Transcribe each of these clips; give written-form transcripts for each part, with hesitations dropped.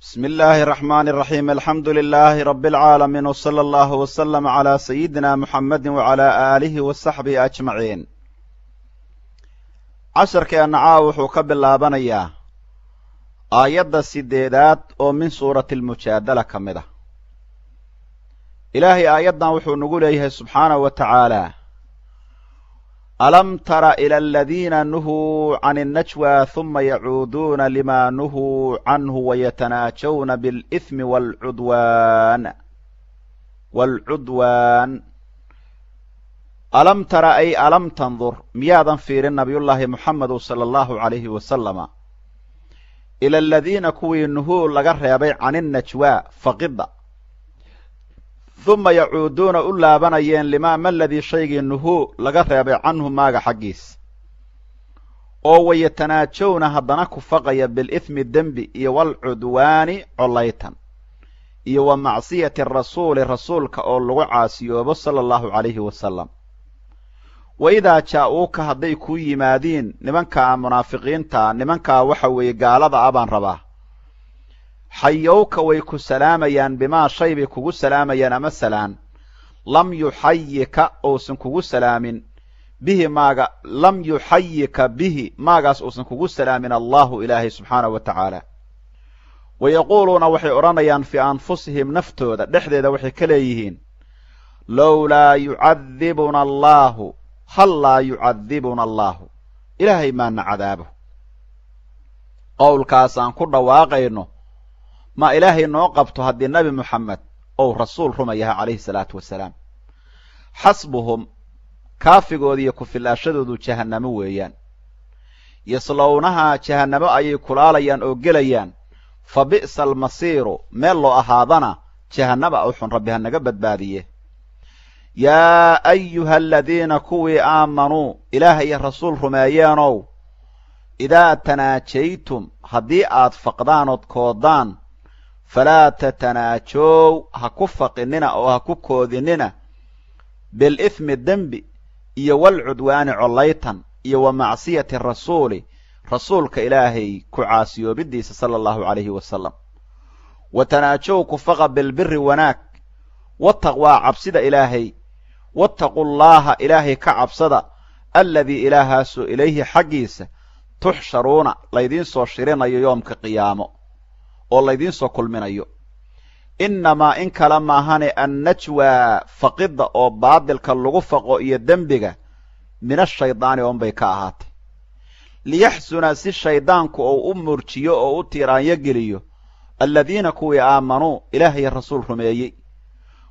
بسم الله الرحمن الرحيم، الحمد لله رب العالمين، وصلى الله وسلم على سيدنا محمد وعلى آله وصحبه أجمعين. Casharkeenna caawa wuxuu ka bilaabanayaa aayadda 8aad oo min suurati almujaadala ka mid ah. Ilaahay aayaddan wuxuu nagu leeyahay subxaanahu wa tacaala: ألم تر إلى الذين نهوا عن النجوى ثم يعودون لما نهوا عنه ويتناجون بالإثم والعدوان. ألم تر أي ألم تنظر، miyaadan fiirin nabiyullaahi Muxamedu sala allahu calayhi wasalama، إلى الذين kuwii نهوا laga reebay عن النجوى faqidda، ثم يعودون u laabanayeen لما ma ladii shaygii نهوا laga reebay عنه maaga xaggiis, oo ويتناجون haddana ku faqaya بالإثم dembi iyo والعدوان collaytan iyo ومعصية الرسول rasuulka oo lagu caasiyoobo sala allahu calayhi wasalam. وإذا جاءوك hadday kuu yimaadiin nimankaa munaafiqiinta, nimankaa waxa weeye gaalada ah baan rabaa, حيوك way ku salaamayaan، بما shay bay kugu salaamayaan ama salaan لم يحيك uusan kugu salaamin به maaga، لم يحيك به maagaas uusan kugu salaamin الله ilaahay subxaanahu wa tacaala. ويقولون waxay odhanayaan في أنفسهم naftooda dhexdeeda waxay ka leeyihiin: لولا يعذبنا الله هلا يعذبنا الله، ilaahay maana cadaabo. Qowlkaasaan ku dhawaaqayno ma ilaahay noo qabto haddii Nabi Moxamed ou rasuul ruma yahay calayhi salaatu wasalaam. حسبهم kaafigooda iyo ku-filaashadoodu jahannamo weeyaan. يصلونها jahannamo ayay kulaalayaan oo gelayaan. فبئس المصير meel loo ahaadana jahannaba u xun, Rabbi ha naga badbaadiye. يا أيها الذين kuwii آمنوا ilaah iyo rasuul rumeeyeenow، إذا تناجيتم haddii aad faqdaan ood koodaan، فلا تتناجوا ha ku faqinina oo ha ku koodinina بالإثم dembi iyo والعدوان collaytan iyo ومعصية الرسول rasuulka ilaahay ku caasiyoobidiisa sala allahu calayhi wasalam. وتناجوا ku faqa بالبر wanaag، والتقوى cabsida ilaahay. واتقوا الله ilaahay ka cabsada، الذي ilaahaasoo إليه xaggiisa تحشرون laydiin soo shirinayo yoomka qiyaamo oo laydiin soo kulminayo. إنما in kale maahane النجوى faqidda oo baadilka lagu faqo iyo dembiga من الشيطان oonbay ka ahaatay، ليحزن si shaydaanku ou u murjiyo oo u tiiraanyo geliyo الذين kuwii آمنوا ilaahay rasuul rumeeyey.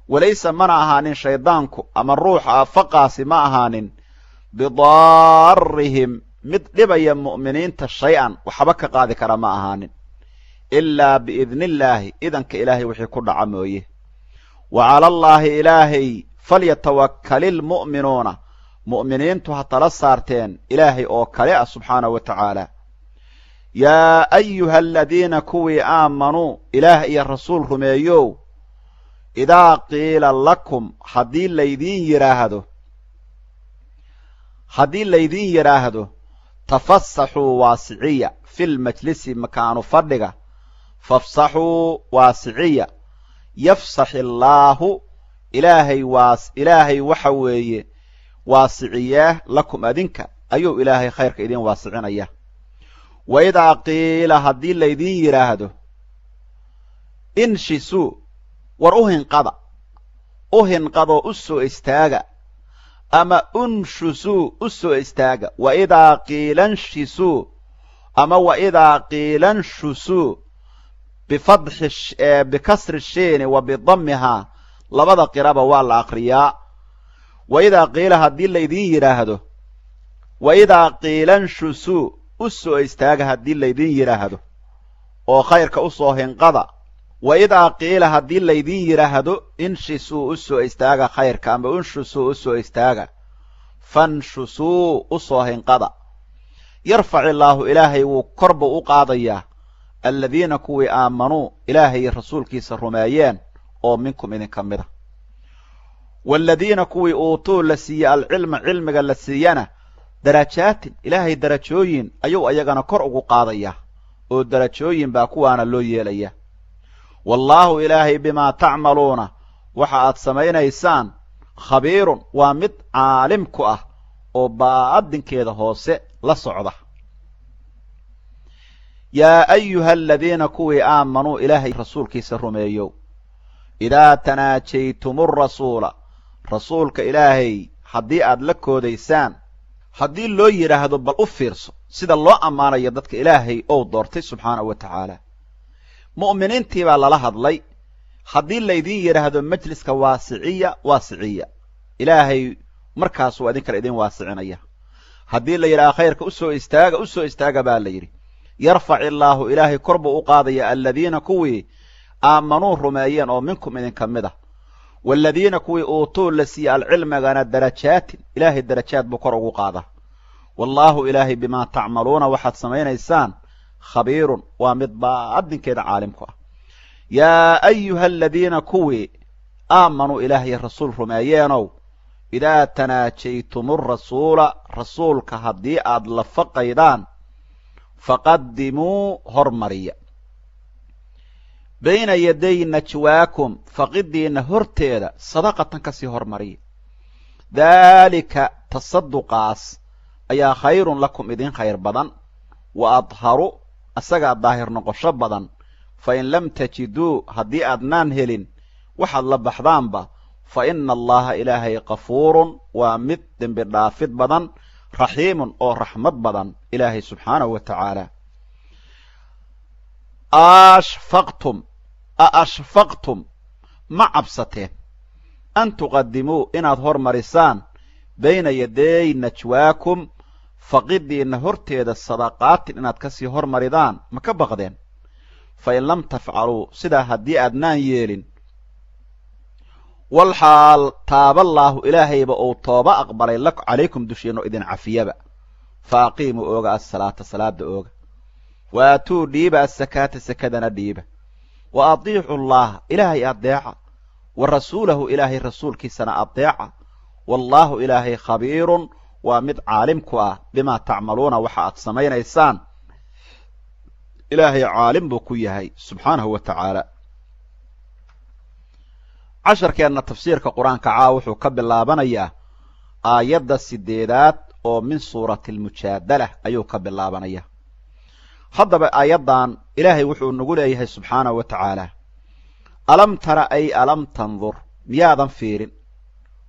وليس mana ahaanin shaydaanku ama ruuxa faqaasi ma ahaanin بضارهم mid dhibaya mu'miniinta شيئا waxba ka qaadi kara ma ahaanin، إلا بإذن الله idanka ilaahay wixii ku dhaca mooye. وعلى الله ilaahay فليتوكل المؤمنون mu'miniintu ha tala saarteen ilaahay oo kale ah subxaanahu wa tacaala. يا أيها الذين kuwii آمنوا ilaah iyo rasuul rumeeyow، إذا قيل لكم haddii laydiin yidhaahdo تفسحوا waasiciya في المجلس makaanu fadhiga، فافسحوا waasiciya، يفسح الله ilaahay waas ilaahay waxa weeye waasiciyaa لكم adinka ayuu ilaahay khayrka idiin waasicinaya. وإذا قيل haddii laydiin yidhaahdo انشزوا war u hinqada, u hinqadoo u soo istaaga, ama انشزوا u soo istaaga. وإذا قيل انشزوا ama وإذا قيل انشزوا بفتح بكسر الشين وبضمها labada qiraba waa la aqriyaa. وإذا قيل haddii laydiin yidhaahdo، وإذا قيل انشزوا u soo istaaga haddii laydiin yidhaahdo oo khayrka u soo hinqada. وإذا قيل haddii laydiin yidhaahdo انشزوا u soo istaaga khayrka ama انشزوا u soo istaaga، فانشزوا u soo hinqada. يرفع الله ilaahay wuu kor buu u qaadayaa الذين kuwii آمنوا ilaahay rasuulkiisa rumeeyeen oo منكم idinka mid a، والذين kuwii أوتوا la siiyey العلم cilmiga la siiyana درجات ilaahay darajooyin ayuu ayagana kor ugu qaadayaa oo darajooyin baa kuwaana loo yeelaya. Wallaahu ilaahay bimaa tacmaluuna waxa aad samaynaysaan khabiirun waa mid caalim ku ah oo baadinkeeda hoose la socda. Yaa ayuha aladiina kuwii aamanuu ilaahay rasuulkiisa rumeeyow, idaa tanaajaytumu rasuula, rasuulka ilaahay haddii aad la koodaysaan, haddii loo yidhaahdo bal u fiirso sida loo ammaanayo dadka ilaahay ou doortay subxaanahu wa tacaala. Mu'miniintii baa lala hadlay. Haddii laydin yidhaahdo majliska waasiciya, waasiciya, ilaahay markaas waa idin kale idin waasicinaya. Haddii la yidhaha khayrka usoo istaaga, usoo istaaga baa la yidhi. Yarfac illaahu, ilaahay kor buu u qaadaya aladiina kuwii aamanuu rumeeyeen oo minkum idinka mid ah, waaladiina kuwii uutuu la siiyey alcilmigana darajaatin, ilaahay darajaad buu kor ugu qaadaa. Wallaahu ilaahay bimaa tacmaluuna waxaad samaynaysaan khabiirun waa mid baadinkeeda caalimku ah. Yaa ayuha aladiina kuwii aamanuu ilaahay rasuul rumeeyeenow, idaa tanaajaytumu rasuula, rasuulka haddii aad la faqaydaan, faqadimuu hormariya bayna yaday najwaakum, faqidiinna horteeda sadaqatan ka sii hormariya. Daalika tasaduqaas ayaa khayrun lakum idin khayr badan, wa adharu asagaa daahir noqosho badan. Fa in lam tajiduu, haddii aadnaan helin waxaad la baxdaanba, fa ina allaha ilaahay kafuurun waa mid dembi dhaafid badan, raxiimun oo raxmad badan ilaahay subxaanahu wa tacaala. Ashfaqtum, a ashfaqtum, ma cabsateen an tuqadimuu inaad hormarisaan bayna yaday najwaakum, faqidiinna horteeda sadaqaatin inaad ka sii hormaridaan, ma ka baqdeen? Fa in lam tafcaluu, sidaa haddii aadnaan yeelin, walxaal taaballaahu ilaahayba uu tooba aqbalay la calaykum dushiinno idin cafiyaba, fa aqiimuu ooga assalaata, salaada ooga, wa aatuu dhiiba assakaata, sakadana dhiiba, wa adiicu llaaha ilaahay adeeca, wa rasuulahu ilaahay rasuulkiisana adeeca. Wallaahu ilaahay khabiirun waa mid caalim ku ah bimaa tacmaluuna waxa aad samaynaysaan, ilaahay caalim buu ku yahay subxaanahu wa tacaala. Casharkeenna tafsiirka qur-aanka caa wuxuu ka bilaabanayaa aayadda 8aad oo min suurati almujaadala ayuu ka bilaabanayaa. Haddaba aayaddan ilaahay wuxuu nagu leeyahay subxaanahu wa tacaala, alam tara ay alam tandur, miyaadan fiirin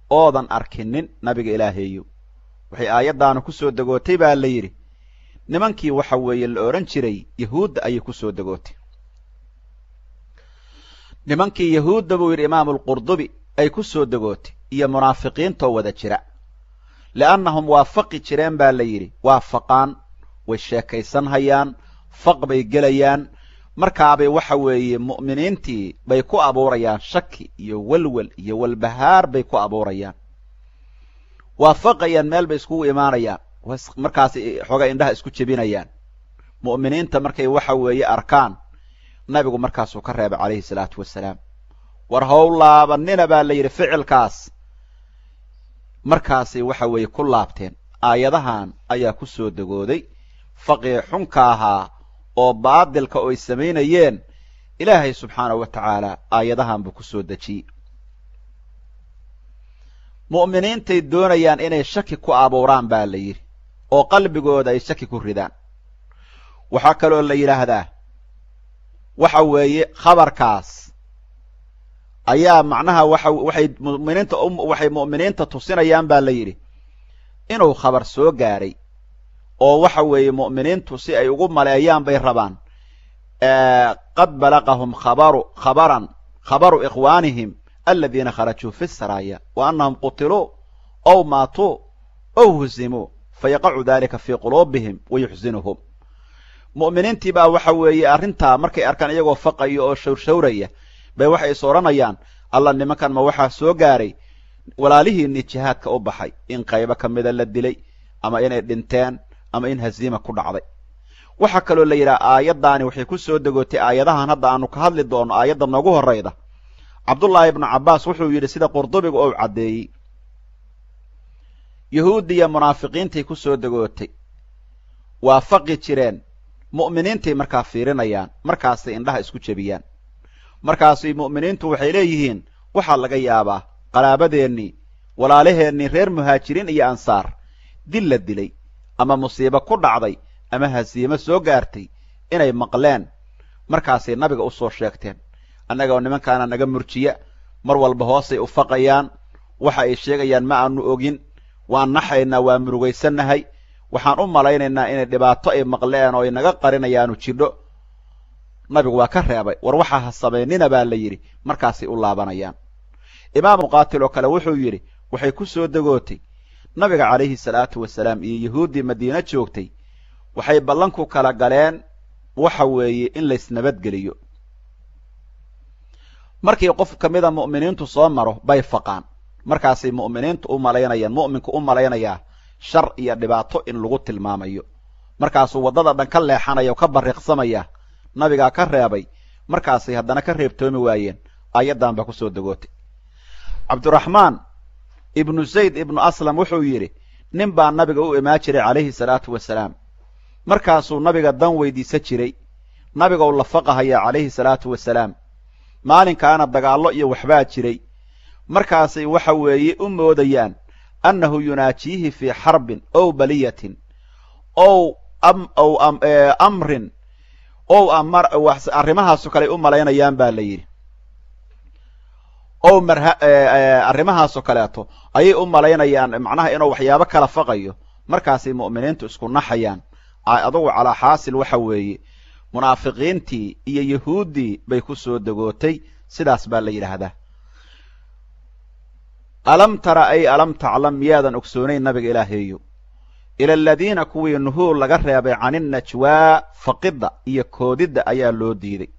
oodan arkinin nabiga ilaahaeyo. Waxay aayaddaanu ku soo degootay baa la yidhi nimankii waxa weeye la odhan jiray yahuudda ayay ku soo degootay. Nimankii yahuudda buu yidhi imaamu alqurdubi ay ku soo degootay iyo munaafiqiintoo wada jira, li'annahum waafaqi jireen baa la yidhi, waafaqaan, way sheekaysan hayaan, faq bay gelayaan, markaabay waxa weeye mu'miniintii bay ku abuurayaan shaki iyo welwel iyo walbahaar bay ku abuurayaan, waafaqayaan, meel bay iskugu imaanayaan, markaas xoogaa indhaha isku jebinayaan mu'miniinta markay waxa weeye arkaan. Nabigu markaasuu ka reebay calayhi salaatu wasalaam, war how laabanina baa la yidhi ficilkaas. Markaasay waxa weeye ku laabteen. Aayadahan ayaa ku soo degooday faqii xunka ahaa oo baadilka oy samaynayeen, ilaahay subxaanahu wa tacaala aayadahan buu ku soo dejiyey. Mu'miniintay doonayaan inay shaki ku abuuraan baa la yidhi, oo qalbigooda ay shaki ku ridaan. Waxaa kaloo la yidhaahdaa waxa weeye khabarkaas ayaa macnaha waxay muminiinta waxay mu'miniinta tusinayaan baa la yidhi inuu khabar soo gaaray, oo waxa weeye mu'miniintu si ay ugu maleeyaan bay rabaan qad balaqahum khabaru khabaran khabaru ikhwaanihim aladiina kharajuu fi saraaya wa annahum qutiluu aw maatuu aw husimuu fayaqacu dalika fii quluubihim wa yuxsinuhum. Mu'miniintii baa waxa weeye arrintaa markay arkaan iyagoo faqaya oo shawrshawraya bay waxay is odhanayaan, alla nimankan ma waxaa soo gaaray walaalihiinnii jihaadka u baxay in qaybo ka mida la dilay, ama inay dhinteen, ama in haziima ku dhacday. Waxaa kaloo la yidhaha aayaddaani waxay ku soo degootay aayadahan hadda aanu ka hadli doono aayadda noogu horrayda. Cabdullaahi ibnu cabbaas wuxuu yidhi sida qurdubiga ou caddeeyey, yahuuddiya munaafiqiintay ku soo degootay, waafaqi jireen mu'miniintay markaa fiirinayaan, markaasay indhaha isku jebiyaan. Markaasay mu'miniintu waxay leeyihiin waxaa laga yaabaa qaraabadeennii, walaalaheennii reer muhaajiriin iyo ansaar dil la dilay ama musiibo ku dhacday ama hasiimo soo gaartay inay maqleen. Markaasay nabiga u soo sheegteen, annagoo nimankaana naga murjiya, mar walba hoosay u faqayaan, waxa ay sheegayaan ma aanu ogin, waan naxaynaa, waa murugaysannahay, waxaan u malaynaynaa inay dhibaato ay maqleen oo ay naga qarinayaanu jidho. Nabigu waa ka reebay, war waxaa ha samaynina baa la yidhi. Markaasay u laabanayaan. Imaam Muqaatil oo kale wuxuu yidhi waxay ku soo degootay nabiga calayhi salaatu wasalaam iyo yahuuddii Madiine joogtay, waxay ballan ku kala galeen waxa weeye in laysnabadgeliyo. Markii qof ka mida mu'miniintu soo maro bay faqaan, markaasay mu'miniintu u malaynayaan, mu'minku u malaynayaa shar iyo dhibaato in lagu tilmaamayo, markaasuu waddada dhan ka leexanaya oo ka barriqsamaya. Nabigaa ka reebay, markaasay haddana ka reebtoomi waayeen, aayaddan baa ku soo degootay. Cabdiraxmaan ibnu Zayd ibnu Aslam wuxuu yidhi nin baa nabiga u imaan jiray calayhi salaatu wasalaam, markaasuu nabiga dan weydiisa jiray, nabigou la faqahaya calayhi salaatu wasalaam. Maalinkaana dagaallo iyo waxbaa jiray, markaasay waxa weeye u moodayaan annahu yunaajiihi fii xarbin ow baliyatin ow ow amrin ow arrimahaaso kale u malaynayaan baa la yidhi, ow marha arrimahaasoo kaleeto ayay u malaynayaan, macnaha inuu waxyaabo kala faqayo. Markaasay mu'miniintu isku naxayaan. Adugu calaa xaasil waxa weeye munaafiqiintii iyo yahuuddii bay ku soo degootay, sidaas baa la yidhaahdaa. Alam tara ay alam taclam, miyaadan ogsoonayn nabiga Ilaaheeyo, ila aladiina kuwii nuhuu laga reebay caninnajwaa, faqidda iyo koodidda ayaa loo diiday,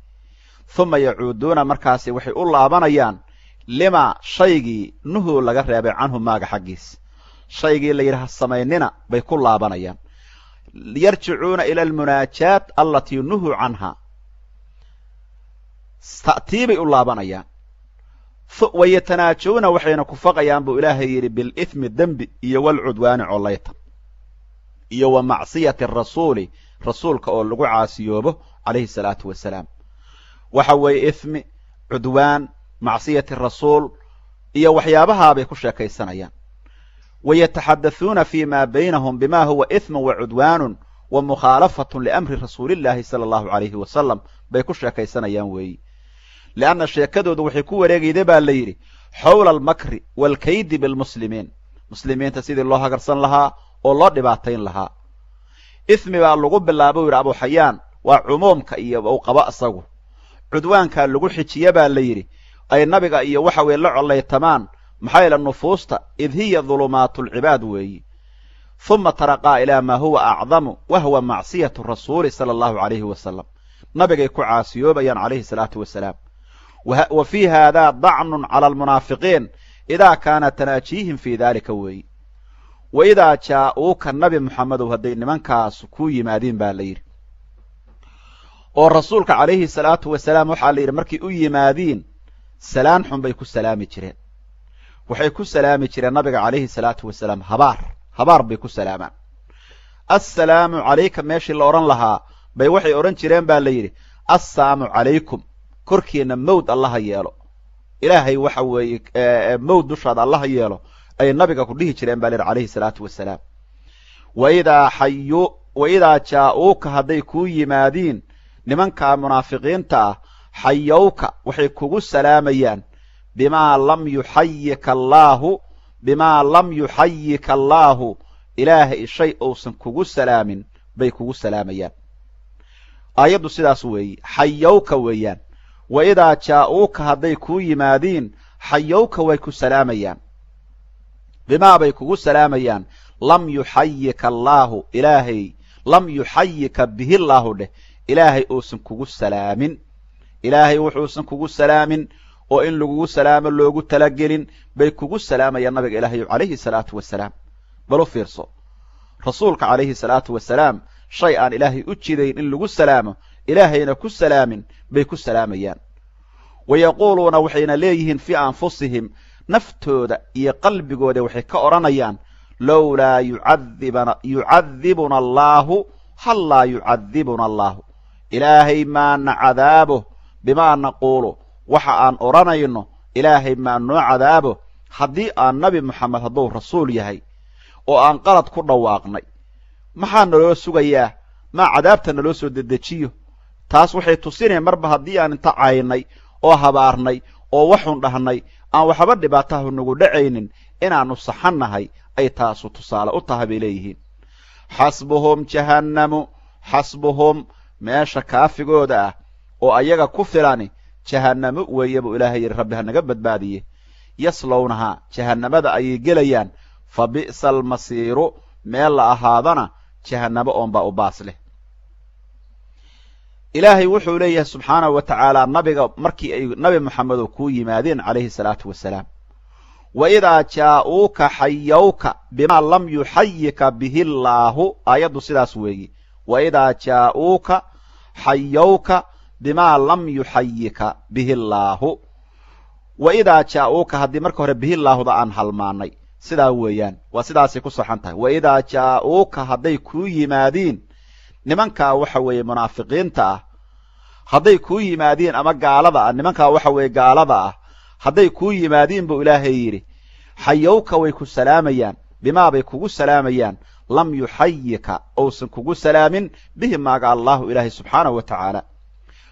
huma yacuuduuna, markaasi waxay u laabanayaan lima shaygii nuhuu laga reebay canhu maaga xaggiis, shaygii la yidhaha samaynina bay ku laabanayaan. Yarjicuuna ila almunaajaat allatii nuhuu canhaa, tii bay u laabanayaan. Wayatanaajuuna, waxayna ku faqayaan buu Ilaahay yidhi bilithmi, dembi, iyo walcudwaani, collaytan, iyo wa macsiyati rasuuli, rasuulka oo lagu caasiyoobo calayhi salaatu wasalaam. Waxa weeye ithmi, cudwaan, macsiyati rasuul iyo waxyaabahaabay ku sheekaysanayaan. Wayataxadathuuna fi ma baynahum bima huwa ithmun wa cudwaanun wa mukhaalafatun liamri rasuulillaahi sala allahu calayhi wasalam bay ku sheekaysanayaan weeyi. Lianna sheekadoodu waxay ku wareegayda baa la yidhi xowla almakri waalkaydi bilmuslimiin, muslimiinta sidii loo hagarsan lahaa oo loo dhibaatayn lahaa. Ithmi baa lagu bilaaba u yidhi Abu Xayaan, waa cumuumka iyo uu qabo isagu. Cudwaankaa lagu xijiya baa la yidhi, ay nabiga iyo waxa weye la collaytamaan, maxaa yeele nufuusta id hiya dulumaatulcibaad weeyi. Huma taraqaa ilaa maa huwa acdamu wa huwa macsiyatu rasuuli sala allahu calayhi wasalam, nabigay ku caasiyoobayaan calayhi salaatu wasalaam. Wa fii haadaa dacnun cala almunaafiqiin idaa kaana tanaajiihim fii daalika weeyi. Wa idaa jaa'uuka, nabi Muxamedow, hadday nimankaas kuu yimaadiin baa la yidhi, oo rasuulka calayhi salaatu wasalaam waxaa la yidhi markay u yimaadiin salaan xun bay ku salaami jireen. Waxay ku salaami jireen nabiga calayhi salaatu wasalaam habaar, habaar bay ku salaamaan. Assalaamu calayka meeshii la odhan lahaa bay waxay odhan jireen baa la yidhi assaamu calaykum, korkiina mawd allaha yeelo, Ilaahay waxa weeye mawd dushaada allaha yeelo ay nabiga ku dhihi jireen baa la yidhi calayhi salaatu wasalaam. Wa idaa jaa'uuka, hadday kuu yimaadiin nimankaa munaafiqiinta ah, xayowka, waxay kugu salaamayaan bimaa lam yuxayika allaahu, bimaa lam yuxayika allaahu, Ilaahay shay uusan kugu salaamin bay kugu salaamayaan. Aayaddu sidaas weeye, xayowka weeyaan. Wa idaa jaa'uuka, hadday kuu yimaadiin, xayowka, way ku salaamayaan, bimaa bay kugu salaamayaan, lam yuxayika allaahu, Ilaahay, lam yuxayika bihi llaahu dheh, Ilaahay uusan kugu salaamin, Ilaahay wuxuusan kugu salaamin oo in lagugu salaamo loogu talagelin bay kugu salaamayaan nabiga Ilaahay calayhi salaatu wasalaam. Bal u fiirso, rasuulka calayhi salaatu wasalaam shay aan Ilaahay u jidayn in lagu salaamo, Ilaahayna ku salaamin bay ku salaamayaan. Wa yaquuluuna, waxayna leeyihiin fii anfusihim, naftooda iyo qalbigooda waxay ka odhanayaan lowlaa yucadibuna allaahu, hallaa yucadibuna allaahu, Ilaahay maana cadaabo, bimaa naquulu, Waxa aan odhanayno ilaahay maa noo cadaabo haddii aan nabi Moxamed hadduu rasuul yahay oo aan qalad ku dhawaaqnay, maxaa naloo sugayaa? Maa cadaabta naloo soo dedejiyo? Taas waxay tusinaya marba haddii aan inta caynay oo habaarnay oo waxun dhahnay aan waxba dhibaatahu nagu dhacaynin inaannu saxannahay ay taasu tusaale u tahay bay leeyihiin. Xasbuhum jahannamu, xasbuhum meesha kaafigooda ah oo ayaga ku filani jahannamo weeye buu ilaahay yidhi, rabbi ha naga badbaadiye. Yaslownahaa, jahannamada ayay gelayaan. Fa bi'sa almasiiru, meel la ahaadana jahannamo oonbaa u baas leh. Ilaahay wuxuu leeyahay subxaanahu wa tacaala nabiga markii ay nabi Moxamedow kuu yimaadeen calayhi salaatu wasalaam, wa idaa jaa'uuka xayawka bimaa lam yuxayika bihi allaahu. Aayaddu sidaas weeye, wa idaa jaa'uuka xayawka bimaa lam yuxayika bihi allaahu. Wa idaa jaa'uuka, haddii marka hore bihi laahuda aan halmaanay, sidaa weeyaan, waa sidaasay ku saxan tahay. Wa idaa jaa'uuka, hadday kuu yimaadiin nimankaa waxa weeye munaafiqiinta ah, hadday kuu yimaadiin ama gaalada ah, nimankaa waxa weeye gaalada ah hadday kuu yimaadiin buu ilaahay yidhi, xayawka way ku salaamayaan, bimaa bay kugu salaamayaan, lam yuxayika ousan kugu salaamin bihi maaga allaahu ilaahay subxaanahu wa tacaala.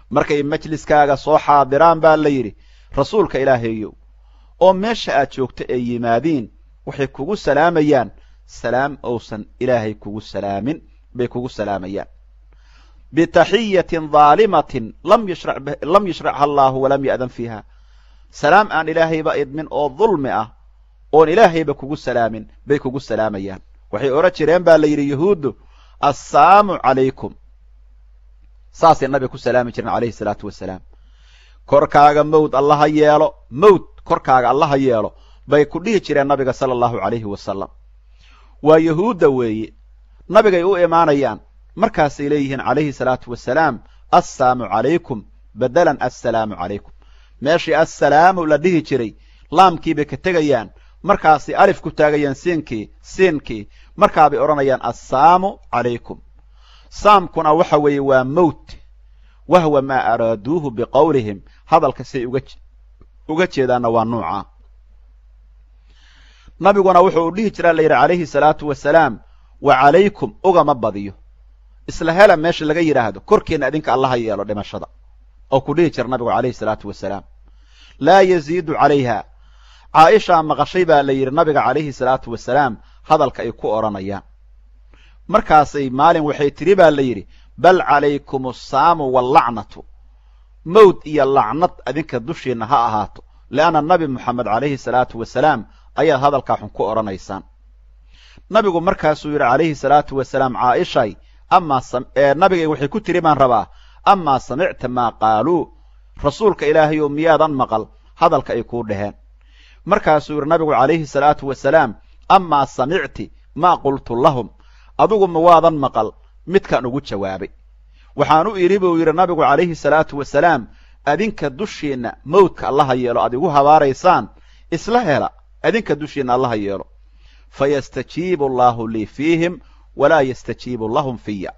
Markay majliskaaga soo xaadiraan baa la yidhi rasuulka ilaahayow, oo meesha aad joogto ay yimaadiin, waxay kugu salaamayaan salaam ousan ilaahay kugu salaamin bay kugu salaamayaan, bitaxiyatin daalimatin lam yashracha allaahu walam ya'dan fiiha. Salaam aan ilaahayba idmin oo dulmi ah oon ilaahayba kugu salaamin bay kugu salaamayaan. Waxay odhan jireen baa la yidhi yahuuddu, assaamu calaykum, saasay nabiga ku salaami jireen calayhi salaatu wasalaam. Korkaaga mawd allaha yeelo, mawd korkaaga allaha yeelo bay ku dhihi jireen nabiga sala allahu calayhi wasalam. Waa yahuudda weeye, nabigay u imaanayaan markaasay leeyihiin calayhi salaatu wasalaam, assaamu calaykum bedelan assalaamu calaykum. Meeshii assalaamu la dhihi jiray laamkii bay ka tegayaan, markaasay alif ku taagayaan siinkii, markaabay odhanayaan assaamu calaykum. Saamkuna waxa weeye waa mowt, wahwa maa araaduuhu biqowlihim, hadalka say uga jeedaanna waa nuuca. Nabiguna wuxuu u dhihi jiraa la yidhi calayhi salaatu wasalaam, wa calaykum ugama badiyo, isla hela meesha laga yidhaahdo korkeenna idinka allaha yeelo dhimashada, oo ku dhihi jira nabigu calayhi salaatu wasalaam. Laa yaziidu calayha. Caaishaa maqashay baa la yidhi nabiga calayhi salaatu wasalaam hadalka ay ku odhanayaan. Markaasay maalin waxay tidhi baa la yidhi, bal calaykum assaamu wallacnatu, mawd iyo lacnad adinka dushiinna ha ahaato, li'anna nabi Moxamed calayhi salaatu wasalaam ayaad hadalkaa xun ku odhanaysaan. Nabigu markaasuu yidhi calayhi salaatu wasalaam, caaishay amaa nabigay waxay ku tiri baan rabaa, amaa samicta maa qaaluu, rasuulka ilaahayow miyaadan maqal hadalka ay kuu dhaheen? Markaasuu yidhi nabigu calayhi salaatu wasalaam, amaa samicti maa qultu lahum, adigu ma waadan maqal midkaan ugu jawaabay? Waxaan u idhi buu yidhi nabigu calayhi salaatu wasalaam, adinka dushiinna mawdka allaha yeelo aad igu habaaraysaan, isla hela adinka dushiinna allaha yeelo. Fayastajiibu allaahu lii fiihim walaa yastajiibu lahum fiya.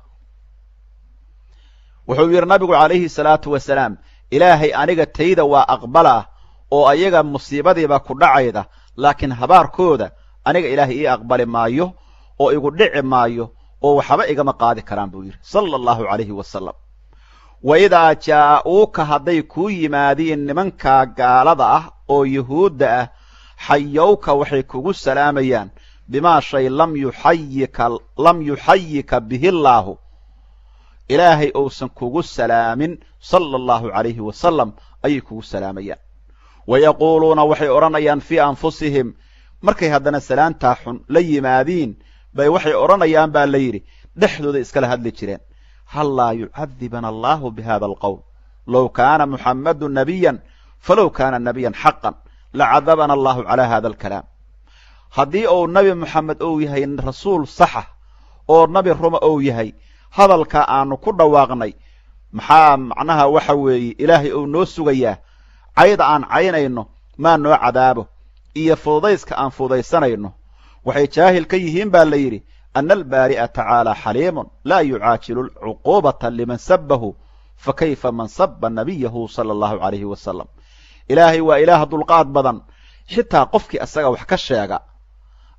Wuxuu yidhi nabigu calayhi salaatu wasalaam, ilaahay aniga tayda waa aqbalaa oo ayaga musiibadiiba ku dhacayda, laakiin habaarkooda aniga ilaahay ii aqbali maayo oo igu dhici maayo oo waxba igama qaadi karaan buu yidhi sala allahu calayhi wasalam. Wa idaa jaa'uuka, hadday kuu yimaadiin nimankaa gaalada ah oo yuhuudda ah, xayawka waxay kugu salaamayaan bimaa shay lam yuxayika bihi allaahu, ilaahay ousan kugu salaamin sala allahu calayhi wasalam ayay kugu salaamayaan. Wayaquuluuna waxay odhanayaan fii anfusihim, markay haddana salaantaa xun la yimaadiin bay waxay odhanayaan baa la yidhi, dhexdooda iskala hadli jireen, hal laa yucadibana allaahu bi hada alqowl, low kaana muxammadu nabiyan falow kaana nabiyan xaqan lacadabana allahu calaa hada alkalaam. Haddii uu nabi Moxamed ou yahay rasuul saxa oo nabi ruma ou yahay, hadalka aanu ku dhawaaqnay maxaa macnaha waxa weeye ilaahay uu noo sugayaa? Cayda aan caynayno maa noo cadaabo iyo fududayska aan fududaysanayno. Waxay jaahil ka yihiin baa la yidhi, ana albaari'a tacaala xaliimun laa yucaajilu alcuquubata liman sabbahu, fa kayfa man sabba nabiyahu sala allahu calayhi wasalam. Ilaahay waa ilaah dulqaad badan, xitaa qofkii asaga wax ka sheega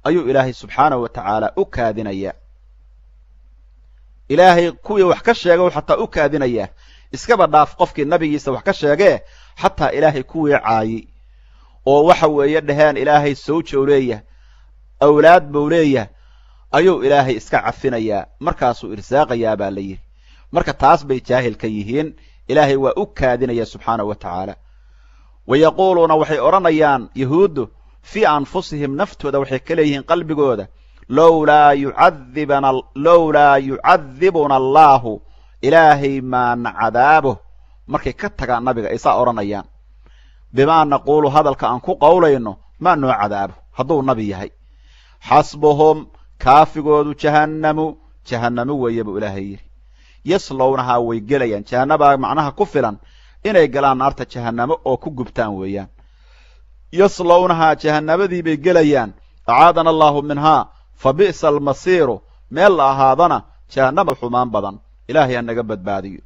ayuu Ilaahay subxaanahu wa tacaala u kaadinayaa. Ilaahay kuwii wax ka sheega xataa u kaadinayaa, iskaba dhaaf qofkii nabigiisa wax ka sheegee, xataa Ilaahay kuwii caayey oo waxa weeye dhaheen Ilaahay sawjow leeyahay, awlaad buu leeyahay, ayuu Ilaahay iska cafinayaa, markaasuu irsaaqayaa baa la yidhi. Marka taas bay jaahil ka yihiin, Ilaahay waa u kaadinaya subxaanahu wa tacaala. Wa yaquuluuna waxay odhanayaan yahuuddu fii anfusihim, naftooda waxay ka leeyihiin qalbigooda, lowlaa yucadibuna allaahu, Ilaahay maana cadaabo. Markay ka tagaan nabiga ay saa odhanayaan, bimaa naquulu, hadalka aan ku qowlayno maa noo cadaabo hadduu nabi yahay. Xasbuhum, kaafigoodu jahannamu, jahannamo weeye buu Ilaahay yidhi. Yaslownahaa, way gelayaan, jahannabaa macnaha ku filan inay galaan naarta jahannamo oo ku gubtaan weeyaan. Yaslownahaa, jahannabadii bay gelayaan, acaadana allaahu minhaa, fa bi'sa almasiiru, meel la ahaadana jahannama xumaan badan, Ilaahay ha naga badbaadiyo.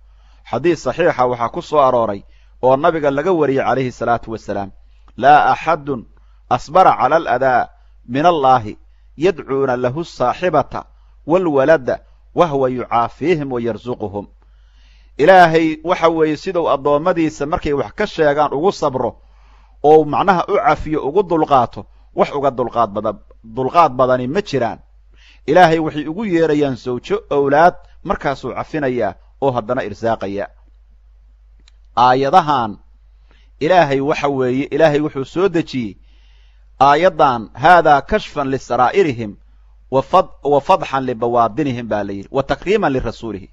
Xadiis saxiixa waxaa ku soo arooray oo nabiga laga wariyey calayhi salaatu wasalaam, laa axadun asbara cala aladaa min allaahi yadcuuna lahu asaaxibata waalwalada wahuwa yucaafiihim wa yarsuquhum. Ilaahay waxa weeye siduu addoommadiisa markay wax ka sheegaan ugu sabro oo macnaha u cafiyo ugu dulqaato, wax uga dulqaad badani ma jiraan. Ilaahay waxay ugu yeerayaan sawjo owlaad, markaasuu cafinayaa oo haddana irsaaqaya. Aayadahan Ilaahay waxa weeye, Ilaahay wuxuu soo dejiyey aayaddan, haadaa kashfan lisaraa'irihim wa fadxan libawaadinihim baa la yidhi, wa takriiman lirasuulihi.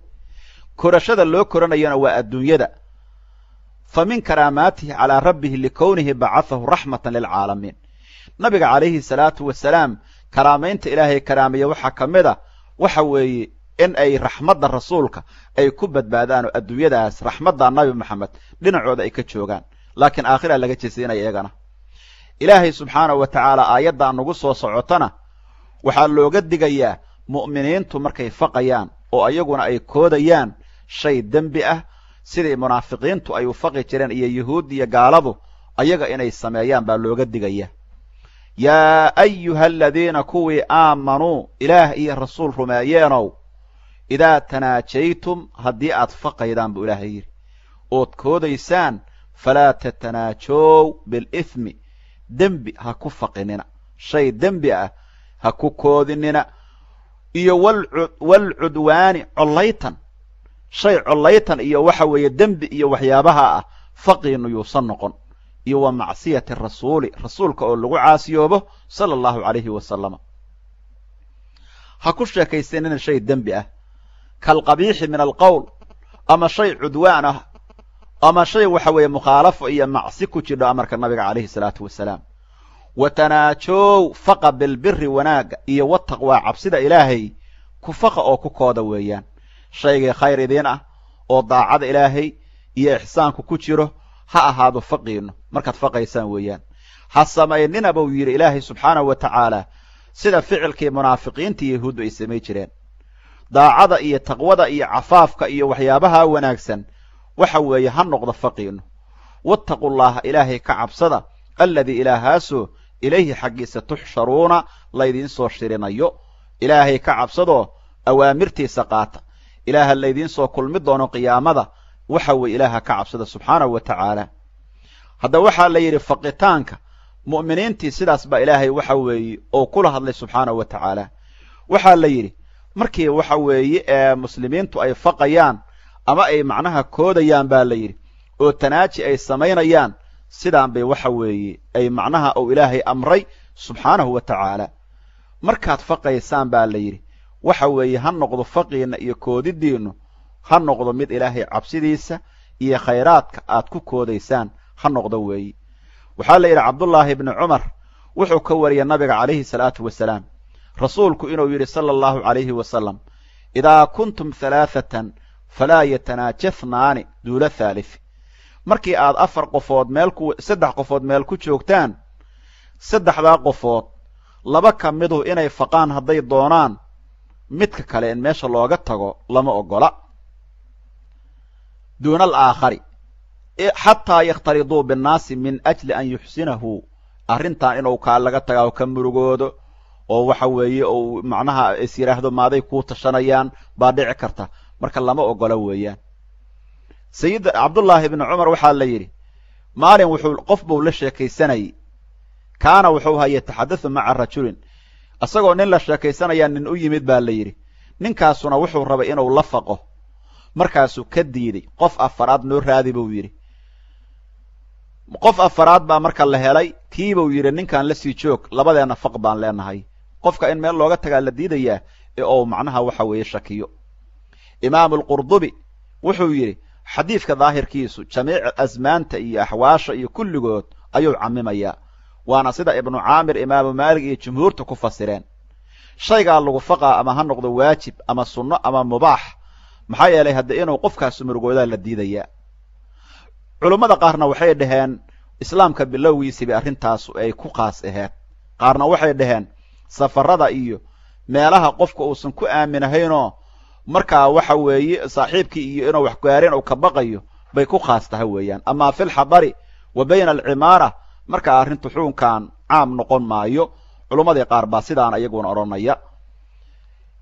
Korashada loo koranayana waa adduunyada. Fa min karaamaatihi calaa rabbihi likownihi bacathahu raxmatan lilcaalamiin. Nabiga calayhi salaatu wasalaam karaamaynta Ilaahay karaameeye waxaa ka mid a waxa weeye in ay raxmadda rasuulka ay ku badbaadaan oo adduunyadaas raxmadda Nabi Maxamed dhinacooda ay ka joogaan, laakiin aakhira laga jesinaya iyagana. Ilaahay subxaanahu wa tacaala aayaddan nagu soo socotana waxaa looga digayaa mu'miniintu markay faqayaan oo ayaguna ay koodayaan shay dembi ah, siday munaafiqiintu ay u faqi jireen iyo yuhuud iyo gaaladu, ayaga inay sameeyaan baa looga digaya. Yaa ayuha aladiina kuwii aamanuu, Ilaah iyo rasuul rumeeyeenow, idaa tanaajaytum, haddii aad faqaydaan buu Ilaahay yidhi, ood koodaysaan, falaa tatanaajow bilithmi, dembi ha ku faqinina, shay dembi ah ha ku koodinina, iyo waalcudwaani, collaytan, shay collaytan iyo waxa weeye dembi iyo waxyaabaha ah faqiinu yuusan noqon, iyo wa macsiyati rasuuli, rasuulka oo lagu caasiyoobo sala allahu calayhi wasalama. Ha ku sheekaysanina shay dembi ah, kalqabiixi min alqowl, ama shay cudwaan ah, ama shay waxa weeye mukhaalafo iyo macsi ku jidho amarka nabiga calayhi salaatu wasalaam. Wa tanaajoow, faqa bilbiri, wanaagga iyo wataqwaa, cabsida Ilaahay ku faqa oo ku kooda weeyaan. Shaygii khayr idiin ah oo daacada Ilaahay iyo ixsaanku ku jiro ha ahaado faqiinno markaad faqaysaan weeyaan. Ha samaynina buu yidhi Ilaahay subxaanahu wa tacaala sida ficilkii munaafiqiinta yahuuddu ay samay jireen. Daacada iyo taqwada iyo cafaafka iyo waxyaabaha wanaagsan waxa weeye ha noqdo faqiinno. Wattaqu llaaha, Ilaahay ka cabsada, alladii ilaahaasoo ilayhi xaggiisa tuxsharuuna, laydiin soo shirinayo. Ilaahay ka cabsadoo awaamirtiisa qaata, Ilaaha laydiin soo kulmi doono qiyaamada, waxa weeye Ilaaha ka cabsada subxaanahu wa tacaala. Hadda waxaa la yidhi faqitaanka mu'miniintii sidaas baa Ilaahay waxa weeye oo kula hadlay subxaanahu wa tacaala. Waxaa la yidhi markii waxa weeye ee muslimiintu ay faqayaan ama ay macnaha koodayaan baa la yidhi oo tanaaji ay samaynayaan, sidaan bay waxa weeye ay macnaha uu Ilaahay amray subxaanahu wa tacaala. Markaad faqaysaan baa la yidhi waxa weeye ha noqdo faqiinna iyo koodidiinnu, ha noqdo mid Ilaahay cabsidiisa iyo khayraadka aad ku koodaysaan ha noqdo weeye. Waxaa la yidhi Cabdullaahi ibni Cumar wuxuu ka wariyey nabiga calayhi salaatu wasalaam, rasuulku inuu yidhi sala allahu calayhi wasalam, idaa kuntum halaathatan falaa yatanaajathnaani duula thaalith. Markii aad afar qofood meel ku, saddex qofood meel ku joogtaan, saddexdaa qofood laba ka midu inay faqaan hadday doonaan, midka kale in meesha looga tago lama ogola. Duuna alaakhari, Xataa yakhtaliduu binnaasi min ajli an yuxsinahu, arrintan inuu kaa laga tagaa ka murugoodo oo waxa weeye ou macnaha is yidhaahdo maaday kuu tashanayaan baa dhici karta, marka lama ogola weeyaan. Sayid Cabdullaahi ibni Cumar waxaa la yidhi maalin wuxuu qof buu la sheekaysanayey, kaana wuxuu ahaa yataxadathu maca rajulin, isagoo nin la sheekaysanayaa nin u yimid baa la yidhi. Ninkaasuna wuxuu rabay inuu la faqo, markaasuu ka diiday. Qof afaraad noo raadi buu yidhi. Qof afaraad baa marka la helay, kiibuu yidhi ninkan la sii joog, labadeenna faq baan leenahay. Qofka in meel looga tagaa la diidayaa ee ou macnaha waxa weeye shakiyo. Imaamu Alqurdubi wuxuu yidhi xadiidka daahirkiisu jamiic asmaanta iyo axwaasha iyo kulligood ayuu camimayaa, waana sida Ibnu Caamir, Imaamu Maalik iyo jumhuurta ku fasireen. Shaygaa lagu faqaa ama ha noqdo waajib ama sunno ama mubaax, maxaa yeelay hadde inuu qofkaasu murugoodaa la diidayaa. Culummada qaarna waxay dhaheen islaamka bilowgiisiba arrintaasu ay ku qaas aheed, qaarna waxay dhaheen safarada iyo meelaha qofka uusan ku aaminahaynoo markaa waxa weeye saaxiibkii iyo inuu wax gaareen uu ka baqayo bay ku khaas tahay weeyaan. Amaa fi lxadari wa bayna alcimaara, markaa arrintu xukunkan caam noqon maayo. Culummadii qaar baa sidaan iyaguna odhanaya.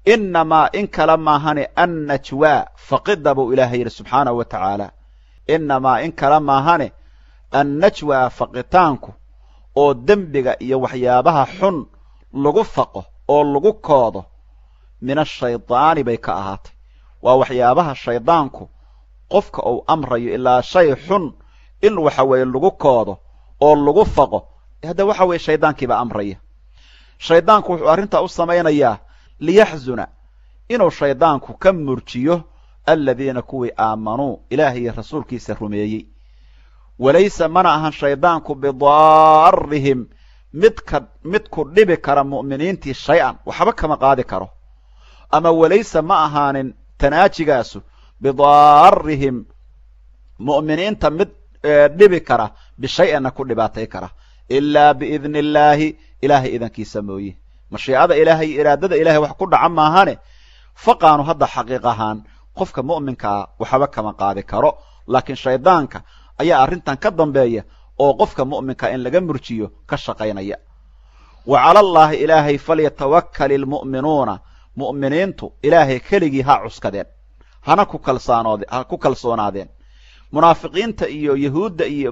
Innamaa in kale maahane annajwaa faqida buu Ilaahay yidhi subxaanahu wa tacaala. Innamaa in kale maahane annajwaa faqitaanku oo dembiga iyo waxyaabaha xun lagu faqo oo lagu koodo min ashaydaani bay ka ahaatay. Waa waxyaabaha shaydaanku qofka uu amrayo, ilaa shay xun in waxa weeye lagu koodo oo lagu faqo, hadda waxa weeye shaydaankiibaa amraya. Shaydaanku wuxuu arrintaa u samaynayaa liyaxzuna, inuu shaydaanku ka murjiyo aladiina kuwii aamanuu Ilaahay iyo rasuulkiisa rumeeyey. Walaysa mana ahan shaydaanku bidaarihim midka mid ku dhibi kara mu'miniintii shay-an, waxba kama qaadi karo. Ama walaysa ma ahaanin tanaajigaasu bidaarihim mu'miniinta mid dhibi kara bishay-anna ku dhibaatay kara, ilaa biidni illaahi, Ilaahay idankiisa mooye. Mashiicada Ilaahay iyo iraadada Ilahay wax ku dhaca maahane, faqaanu hadda xaqiiq ahaan qofka mu'minkaa waxba kama qaadi karo, laakiin shaydaanka ayaa arrintan ka dambeeya oo qofka mu'minkaa in laga murjiyo ka shaqaynaya. Wa cala allaahi Ilaahay falyatawakkal ilmu'minuuna, mu'miniintu Ilaahay keligii ha cuskadeen, hana ku kalsaanoode, ha ku kalsoonaadeen. Munaafiqiinta iyo yahuudda iyo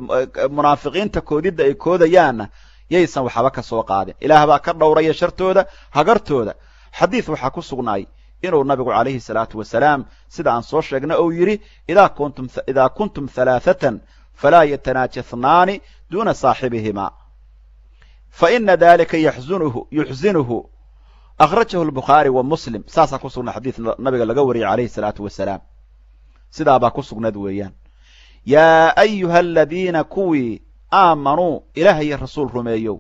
munaafiqiinta koodidda ay koodayaanna yaysan waxba ka soo qaadin. Ilaah baa ka dhowraya shartooda, hagartooda. Xadiid waxaa ku sugnaay inuu nabigu calayhi salaatu wasalaam sida aan soo sheegnay ou yidhi idaa kuntum halaathatan falaa yatanaajathnaani duuna saaxibihimaa fa ina dalika yuxzinuhu. Akhrajahu Albukhaari wa Muslim. Saasaa ku sugnaa xadiid nabiga laga wariyey calayhi salaatu wasalaam, sidaabaa ku sugnayd weeyaan. Yaa ayuha aladiina kuwii aamanuu Ilaah iyo rasuul rumeeyow,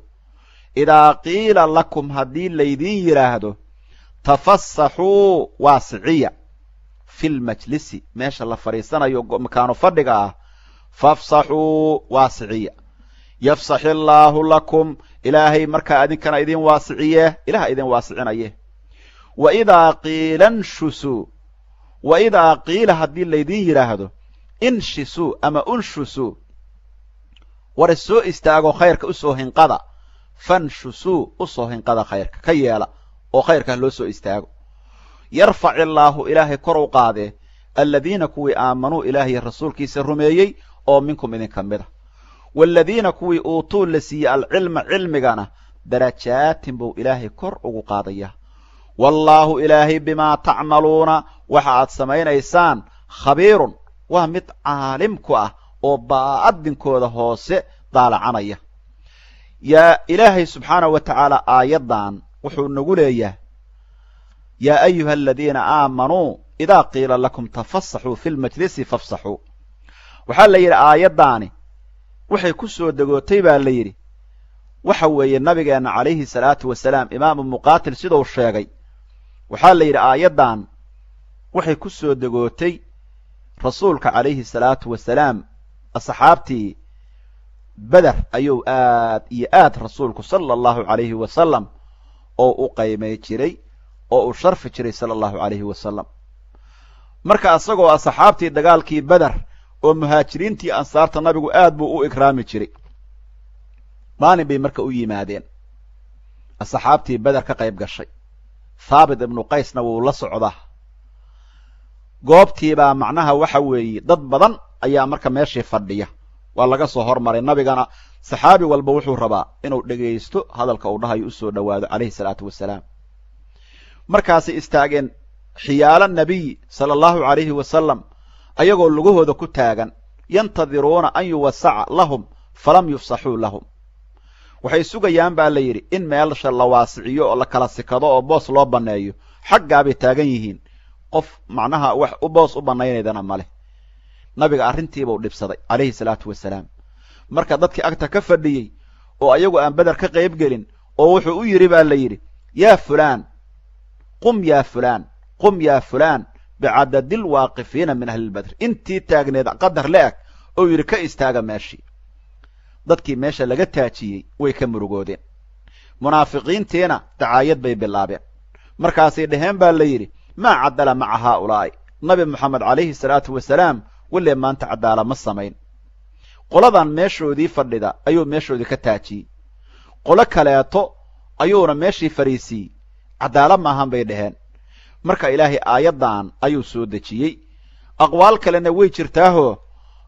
idaa qiila lakum haddii laydiin yidhaahdo tafasaxuu waasiciya fi lmajlisi, meesha la fadhiisanayo makaano fadhiga ah, fafsaxuu waasiciya. Yafsax illaahu lakum, Ilaahay markaa idinkana idin waasiciye, Ilaah idin waasicinaye. Wa idaa qiila nshusuu, wa idaa qiila haddii laydiin yidhaahdo inshisuu ama unshusuu, war soo istaago khayrka usoo hinqada, fanshusuu usoo hinqada khayrka ka yeela oo khayrka loo soo istaago. Yarfac illaahu Ilaahay kor u qaadee aladiina kuwii aamanuu Ilaahay rasuulkiisa rumeeyey oo minkum idinka mid a, waaladiina kuwii uutuu la siiyey alcilma cilmigana darajaatin buu Ilaahay kor ugu qaadayaa. Wallaahu Ilaahay bimaa tacmaluuna waxa aad samaynaysaan khabiirun, waa mid caalim ku ah oo baadinkooda hoose daalacanaya. Yaa Ilaahay subxaanahu wa tacaala aayaddan wuxuu nagu leeyahay yaa ayuha aladiina aamanuu idaa qiila lakum tafasaxuu fi lmajlisi fafsaxuu. Waxaa la yidhi aayaddaani waxay ku soo degootay baa la yidhi waxa weeye nabigeenna calayhi salaatu wasalaam, Imaamu Muqaatil siduu sheegay, waxaa la yidhi aayaddan waxay ku soo degootay rasuulka calayhi salaatu wasalaam asxaabtii Beder ayuu aad iyo aad rasuulku sala allahu calayhi wasalam oo u qaymay jiray oo uu sharfi jiray sala allahu calayhi wasalam. Marka isagoo asxaabtii dagaalkii Beder Oo muhaajiriintii ansaarta nabigu aad buu u ikraami jiray. Maalin bay marka u yimaadeen asxaabtii Beder ka qayb gashay. Thaabit ibnu Qaysna wuu la socdaa. Goobtiibaa macnaha waxa weeye dad badan ayaa marka meeshii fadhiya, waa laga soo hormaray nabigana. Saxaabi walba wuxuu rabaa inuu dhegaysto hadalka uu dhahayo, usoo dhowaado calayhi salaatu wasalaam. Markaasay istaageen xiyaalo nabiy sala allahu calayhi wasalam, ayagoo lugahooda ku taagan, yantadiruuna an yuwasaca lahum falam yufsaxuu lahum. Waxay sugayaan baa la yidhi in meelsha la waasiciyo oo la kala sikado oo boos loo banneeyo. Xaggaabay taagan yihiin, qof macnaha wax u boos u banaynaydana maleh. Nabiga arrintiibuu dhibsaday calayhi salaatu wasalaam. Marka dadkii agta ka fadhiyey oo ayagu aan Beder ka qayb gelin, oo wuxuu u yidhi baa la yidhi, yaa fulaan qum, yaa fulaan qum, yaa fulaan, bicadadil waaqifiina min ahlilbadr, intii taagneed qadar la-eg oo yidhi ka istaaga meeshii. Dadkii meesha laga taajiyey way ka murugoodeen, munaafiqiintiina dacaayad bay bilaabeen. Markaasay dhaheen baa la yidhi, maa cadala maca haaulaa'i, Nabi Moxamed calayhi salaatu wasalaam walee maanta cadaala ma samayn. Qoladan meeshoodii fadhida ayuu meeshoodii ka taajiyey, qolo kaleeto ayuuna meeshii fariisiiyey, cadaala maahan bay dhaheen. Marka Ilaahay aayaddan ayuu soo dejiyey. Aqwaal kalena way jirtaahoo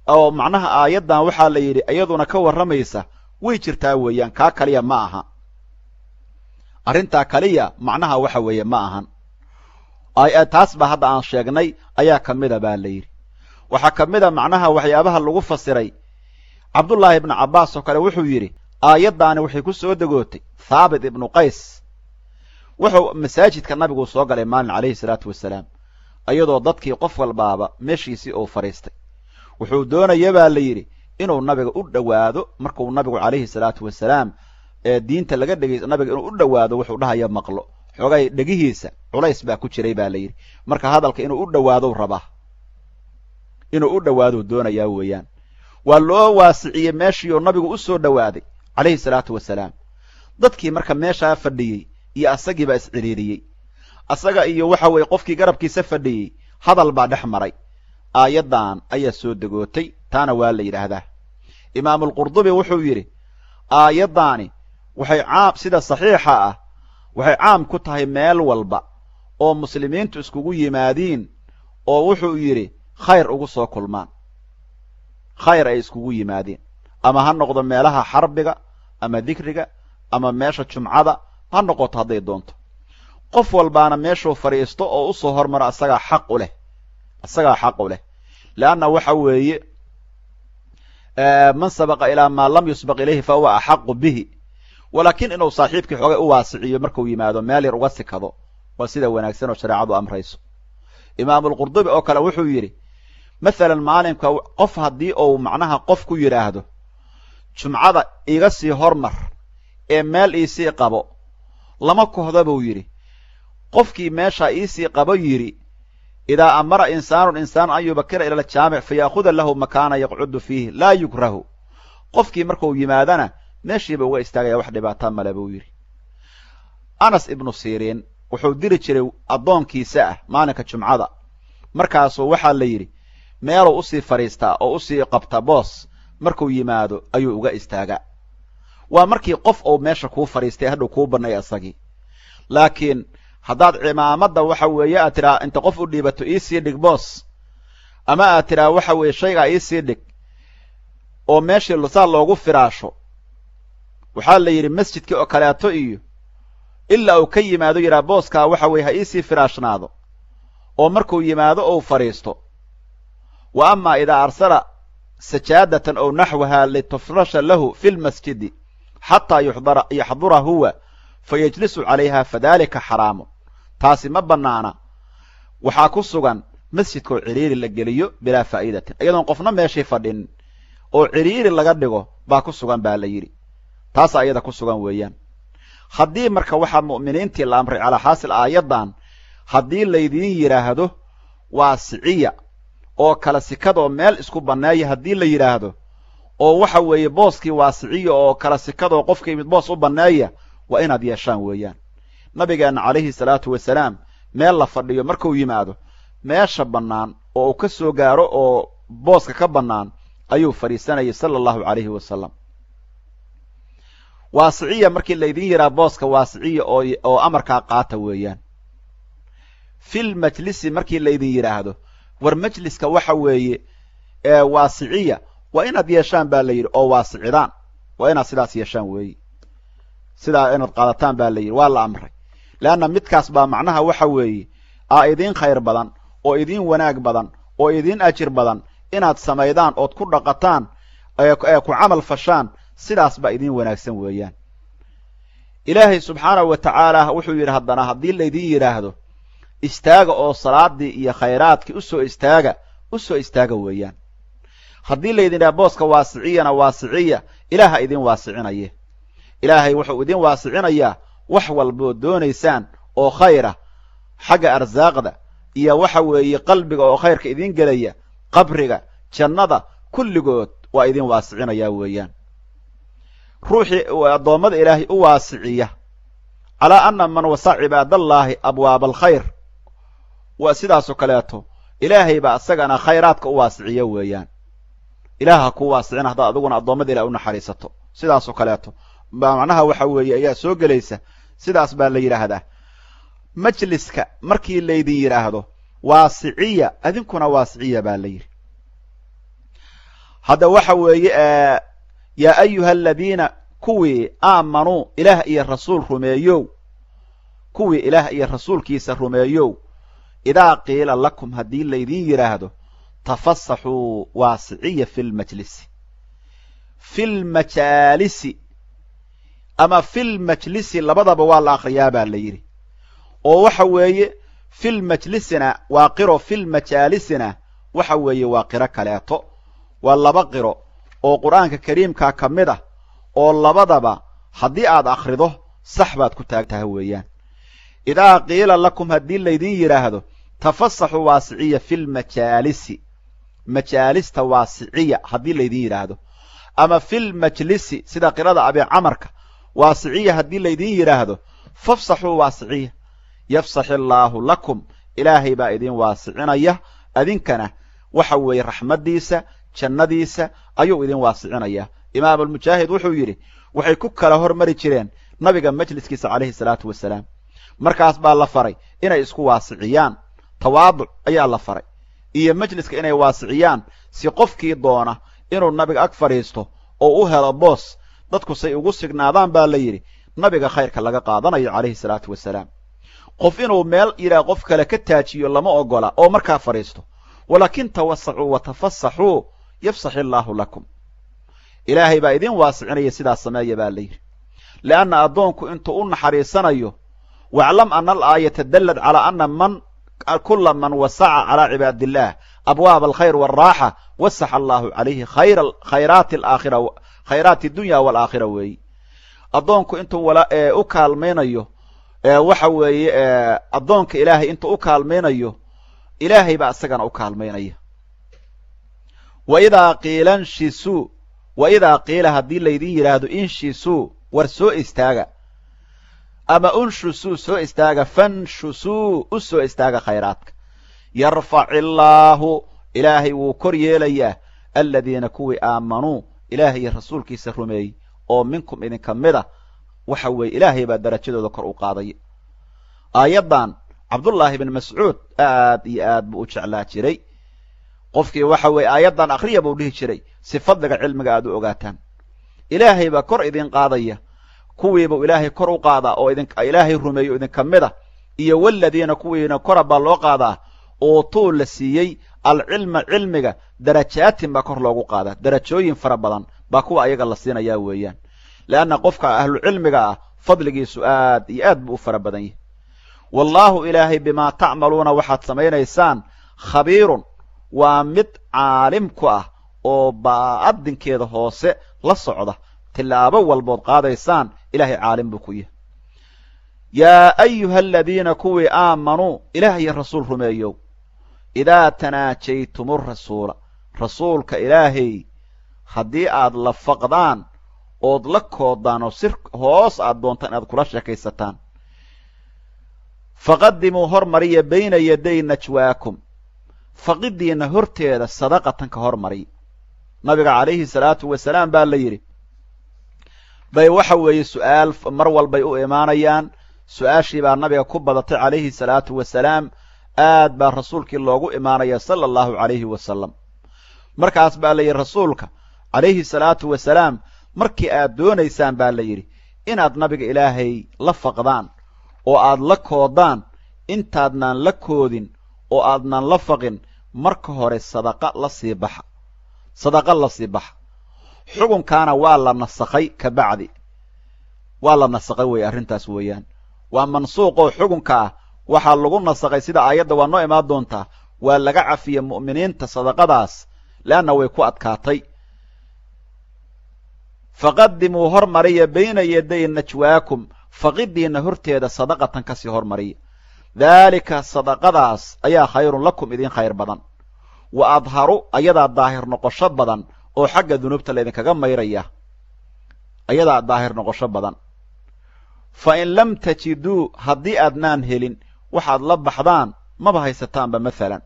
oo macnaha aayaddan waxaa la yidhi iyaduna ka warramaysa way jirtaa weeyaan, kaa kaliya ma aha arrintaa kaliya, macnaha waxa weeye ma ahan taas ba hadda aan sheegnay ayaa ka mida baa la yidhi. Waxaa ka mid a macnaha waxyaabaha lagu fasiray, Cabdullaahi ibnu Cabbaas oo kale wuxuu yidhi aayaddaani waxay ku soo degootay Thaabit ibnu Qays. Wuxuu masaajidka nabigu soo galay maalin calayhi salaatu wasalaam, iyadoo dadkii qof walbaaba meeshiisii uu fadhiistay. Wuxuu doonaya baa la yidhi inuu nabiga u dhowaado markuu nabigu calayhi salaatu wasalaam ee diinta laga dhegeysto, nabiga inuu u dhowaado, wuxuu dhahaya maqlo. Xoogay dhegihiisa culays baa ku jiray baa la yidhi. Marka hadalka inuu u dhowaadou rabaa, inuu u dhowaadou doonayaa weeyaan. Waa loo waasiciyey meeshii oo nabigu u soo dhowaaday calayhi salaatu wasalaam. Dadkii marka meeshaa fadhiyey iyo asagii baa isciriiriyey, asaga iyo waxa weeye qofkii garabkiisa fadhiyey hadal baa dhex maray, aayaddan ayaa soo degootay. Taana waa la yidhaahdaa. Imaamulqurdubi wuxuu yidhi aayaddaani waxay caam, sida saxiixa ah, waxay caam ku tahay meel walba oo muslimiintu iskugu yimaadiin oo wuxuu yidhi khayr ugu soo kulmaan, khayr ay iskugu yimaadiin, ama ha noqdo meelaha xarbiga ama dikriga ama meesha jumcada ha noqoto hadday doonto. Qof walbaana meeshuu fadhiisto oo usoo hormaro asagaa xaq u leh, asagaa xaq u leh. Leanna waxa weeye man sabaqa ilaa maa lam yusbaq ilayhi fa huwa axaqu bihi. Walaakiin inuu saaxiibkii xoogay u waasiciyo markuu yimaado, meel yar uga sikado, waa sida wanaagsan oo shareecadu amrayso. Imaamulqurdubi oo kale wuxuu yidhi mathalan maalinka qof haddii uu macnaha qof ku yidhaahdo jumcada iga sii hormar ee meel iisii qabo, lama kohda buu yidhi. Qofkii meeshaa iisii qabo yidhi, idaa amara insaanun insaan an yubakira ila aljaamic faya'khuda lahu makaana yaqcudu fiihi laa yukrahu. Qofkii markuu yimaadana meeshiiba uga istaagaya, wax dhibaataa male buu yidhi. Anas ibnu Siriin wuxuu diri jiray addoonkiisa ah maalinka jumcada, markaasuu waxaa la yidhi meeluu usii fadhiistaa oo usii qabta boos, markuu yimaado ayuu uga istaagaa. Waa markii qof uu meesha kuu fadhiistay hadhow kuu bannay asagii. Laakiin haddaad cimaamadda waxa weeye aad tidhaa inta qof u dhiibato iisii dhig boos, ama aad tidhaa waxa weeye shaygaa iisii dhig, oo meeshii saa loogu firaasho, waxaa la yidhi masjidkii oo kaleeto iyo ilaa uu ka yimaado yidhaha booskaa waxa weye ha iisii firaashnaado, oo markuu yimaado ou fadhiisto. Wa amaa idaa arsala sajaadatan ow naxwahaa litufrasha lahu fi lmasjidi xataa yaxdura huwa fayajlisu calayha fadalika xaraamun. Taasi ma bannaana. Waxaa ku sugan masjidkoo ciriiri la geliyo bilaa faa'iidatin, iyadoon qofna meeshii fadhin oo ciriiri laga dhigo baa ku sugan baa la yidhi. Taasaa iyada ku sugan weeyaan. Haddii marka waxaa mu'miniintii la amray calaa xaasil aayaddan, haddii laydiin yidhaahdo waasiciya oo kala sikadoo meel isku banneeya, haddii la yidhaahdo oo waxa weeye booskii waasiciya oo kala sikadoo qofka yimid boos u banneeya, waa inaad yeeshaan weeyaan. Nabigeenna calayhi salaatu wasalaam meel la fadhiyo markuu yimaado, meesha bannaan oo uu ka soo gaaro oo booska ka bannaan ayuu fadhiisanayay sala allahu calayhi wasalam. Waasiciya markii laydin yidhaha booska waasiciya oo amarkaa qaata weeyaan. Fil majlisi markii laydin yidhaahdo war majliska waxa weeye waasiciya, waa inaad yeeshaan baa la yidhi oo waasicidaan, waa inaad sidaas yeeshaan weeye, sidaa inaad qaadataan baa la yidhi, waa la amray. Leanna midkaas baa macnaha waxa weeye aa idiin khayr badan oo idiin wanaag badan oo idiin ajir badan inaad samaydaan ood ku dhaqataan ee ku camal fashaan, sidaas baa idiin wanaagsan weeyaan. Ilaahay subxaanahu wa tacaala wuxuu yidhi haddana haddii laydin yidhaahdo istaaga oo salaadii iyo khayraadkii usoo istaaga, usoo istaaga weeyaan. Haddii laydin yidhaha booska waasiciyana waasiciya, ilaaha idin waasicinaye. Ilaahay wuxuu idin waasicinayaa wax walbood doonaysaan oo khayra, xagga arsaaqda iyo waxa weeye qalbiga oo khayrka idin gelaya, qabriga, jannada, kulligood waa idin waasicinayaa weeyaan. Ruuxii addoommada ilaahay u waasiciya calaa anna man wasa cibaadallaahi abwaaba alkhayr, waa sidaasoo kaleeto ilaahay baa isagana khayraadka u waasiciya weeyaan. Ilaaha ku waasicina haddaad adiguna addoommada ilahay u naxariisato, sidaasoo kaleeto baa macnaha waxa weeye ayaa soo gelaysa. Sidaas baa la yidhaahdaa. Majliska markii laydin yidhaahdo waasiciya, adinkuna waasiciya baa la yidhi. Hadda waxa weeye yaa ayuha aladiina kuwii aamanuu ilaah iyo rasuul rumeeyow, kuwii ilaah iyo rasuulkiisa rumeeyow, idaa qiila lakum haddii laydin yidhaahdo tafasaxuu waasiciya fi lmajlisi, fi lmajaalisi ama fi lmajlisi labadaba waa la akriyaa baa la yidhi. Oo waxa weeye fi lmajlisina waa qiro, fi lmajaalisina waxa weeye waa qiro kaleeto. Waa laba qiro oo qur'aanka kariimkaa ka mid ah, oo labadaba haddii aad akhrido sax baad ku taag tahay weeyaan. Idaa qiila lakum haddii laydin yidhaahdo tafasaxuu waasiciya fi lmajaalisi, majaalista waasiciya haddii laydin yidhaahdo, ama fi lmajlisi sida qirada abi camarka waasiciya haddii laydin yidhaahdo fafsaxuu waasiciya, yafsax illaahu lakum, ilaahay baa idin waasicinaya, adinkana waxa weeye raxmaddiisa jannadiisa ayuu idin waasicinayaa. Imaam almujaahid wuxuu yidhi waxay ku kala hormari jireen nabiga majliskiisa calayhi salaatu wasalaam, markaas baa la faray inay isku waasiciyaan, tawaaduc ayaa la faray iyo majliska inay waasiciyaan si qofkii doona inuu nabiga ag fadhiisto oo u helo boos, dadku say ugu signaadaan baa la yidhi nabiga khayrka laga qaadanayo calayhi salaatu wasalaam. Qof inuu meel yidhaah qof kale ka taajiyo lama ogola oo markaa fadhiisto, walaakin tawasacuu wa tafasaxuu yafsax illaahu lakum, ilaahay baa idin waasicinaya, sidaas sameeya baa la yidhi. Lianna addoonku intuu u naxariisanayo, waclam ana alaayata dallad calaa ana man kula man wasaca calaa cibaadillaah abwaaba alkhayr waalraaxa wasaxa allaahu calayhi khayraati alaakhira, khayraati dunya waalaakhira weeyi. Addoonku intuu u kaalmaynayo waxa weeye addoonka ilaahay intuu u kaalmaynayo, ilaahay baa isagana u kaalmaynaya. Wa idaa qiila inshisuu, wa idaa qiila haddii laydin yidhaahdo inshisuu war soo istaaga, ama unshusuu soo istaaga, fanshusuu u soo istaaga khayraadka, yarfac illaahu ilaahay wuu kor yeelayaa aladiina kuwii aamanuu ilaahay iyo rasuulkiisa rumeeyey oo minkum idinka mid a, waxa weeye ilaahay baa darajadooda kor u qaadaya. Aayaddan Cabdullaahi ibn Mascuud aad iyo aad buu u jeclaa jiray. Qofkii waxa weeye aayaddan akhriya buu dhihi jiray si fadliga cilmiga aad u ogaataan. Ilaahay baa kor idin qaadaya, kuwiibuu ilaahay kor u qaadaa oo ilaahay rumeeyo idinka mid ah, iyo waladiina kuwiina kora baa loo qaadaa uutuu la siiyey alcilma cilmiga darajaatin baa kor loogu qaadaa, darajooyin fara badan baa kuwa ayaga la siinayaa weeyaan. Leanna qofka ahlucilmiga ah fadligiisu aad iyo aad buu u fara badan yahay. Wallaahu ilaahay bimaa tacmaluuna waxaad samaynaysaan khabiirun, waa mid caalim ku ah oo baadinkeeda hoose la socda, tilaabo walbood qaadaysaan ilaahay caalim buu ku yahay. Yaa ayuha aladiina kuwii aamanuu ilaah iyo rasuul rumeeyow, idaa tanaajaytumu rasuula, rasuulka ilaahay haddii aad la faqdaan ood la koodaan oo sir hoos aad doontaan inaad kula sheekaysataan, faqadimuu hormariya bayna yaday najwaakum, Faqidiinna horteeda sadaqatan ka hormariya. Nabiga calayhi salaatu wasalaam baa la yidhi bay waxa weeye su'aal mar walbay u imaanayaan. Su-aashii baa nabiga ku badatay calayhi salaatu wasalaam, aad baa rasuulkii loogu imaanaya sala allahu calayhi wasalam. Markaas baa la yidhi rasuulka calayhi salaatu wasalaam, markii aad doonaysaan baa la yidhi inaad nabiga ilaahay la faqdaan oo aad la koodaan, intaadnaan la koodin oo aadnaan la faqin marka hore sadaqa la sii baxa, sadaqa la sii baxa. Xukunkaana waa la nasakhay ka bacdi, waa la nasakhay weeye arrintaas weeyaan, waa mansuuqoo xukunka ah waxaa lagu nasakhay sida aayadda waa noo imaan doontaa, waa laga cafiyey mu'miniinta sadaqadaas leanna way ku adkaatay. Faqadimuu hormariya bayna yaday najwaakum, faqidiinna horteeda sadaqatan kasii hormariya. Daalika sadaqadaas ayaa khayrun lakum idin khayr badan, wa adharu ayadaa daahir noqosho badan oo xagga dunuubta laydinkaga mayraya, ayadaa daahir noqosho badan. Fa in lam tajiduu, haddii aadnaan helin waxaad la baxdaan maba haysataanba mathalan,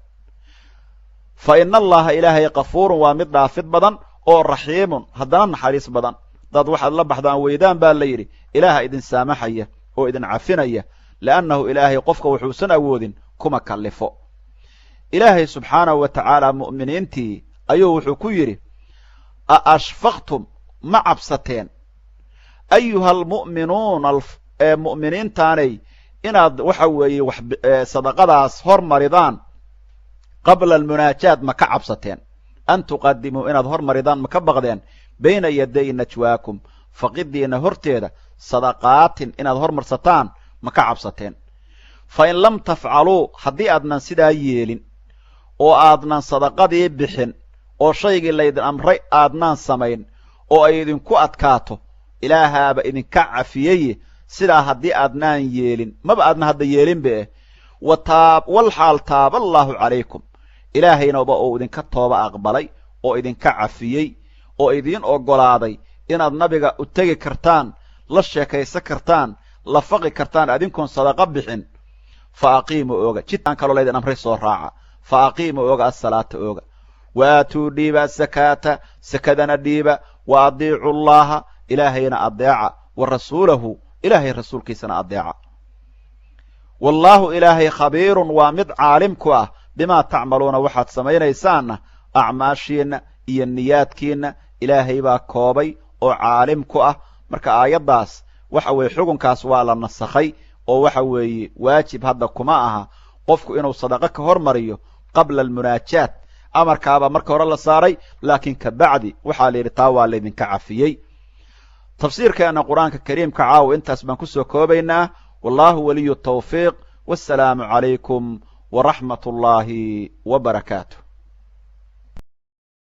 fa ina allaha ilaahay kafuurun waa mid dhaafid badan oo raxiimun haddana naxariis badan. Dad waxaad la baxdaan weydaan baa la yidhi, ilaaha idin saamaxaya oo idin cafinaya, li'annahu ilaahay qofka wuxuusan awoodin kuma kallifo. Ilaahay subxaanahu wa tacaala mu'miniintii ayuu wuxuu ku yidhi, a ashfaqtum ma cabsateen ayuha almu'minuuna ee mu'miniintaanay inaad waxa weeye wax sadaqadaas hormaridaan qabla almunaajaat ma ka cabsateen? An tuqadimuu inaad hormaridaan ma ka baqdeen bayna yaday najwaakum, faqidiina horteeda sadaqaatin inaad hormarsataan ma ka cabsateen? Fa in lam tafcaluu, haddii aadnan sidaa yeelin oo aadnan sadaqadii bixin oo shaygii laydin amray aadnaan samayn oo ay idinku adkaato, ilaahaaba idinka cafiyeye, sidaa haddii aadnaan yeelin maba aadna hadda yeelinba eh, wal xaal taaba allaahu calaykum, ilaahaynaba uu idinka tooba aqbalay oo idinka cafiyey oo idiin oggolaaday inaad nabiga u tegi kartaan, la sheekaysan kartaan, la faqi kartaan adinkoon sadaqa bixin. Fa aqiimuu ooga, jidkaan kaloo laydin amray soo raaca. Fa aqiimuu ooga asalaata ooga, wa aatuu dhiiba asakaata, sakadana dhiiba, wa adiicu llaaha ilaahayna adeeca, wa rasuulahu ilaahay rasuulkiisana adeeca. Wallaahu ilaahay khabiirun waa mid caalim ku ah bimaa tacmaluuna, waxaad samaynaysaanna acmaashiinna iyo niyaadkiinna ilaahay baa koobay oo caalim ku ah. Marka aayaddaas waxa weeye xukunkaas waa la nasakhay oo waxa weeye waajib hadda kuma aha qofku inuu sadaqo ka hormariyo qabla almunaajaat. Amarkaabaa marka hore la saaray, laakiin ka bacdi waxaa la yidhi taa waa laydinka cafiyey. Tafsiirkeenna qur-aanka kariimka caawa intaas baan ku soo koobaynaa. Wallaahu waliyu tawfiiq, wassalaamu calaykum waraxmat ullaahi wa barakaatuh.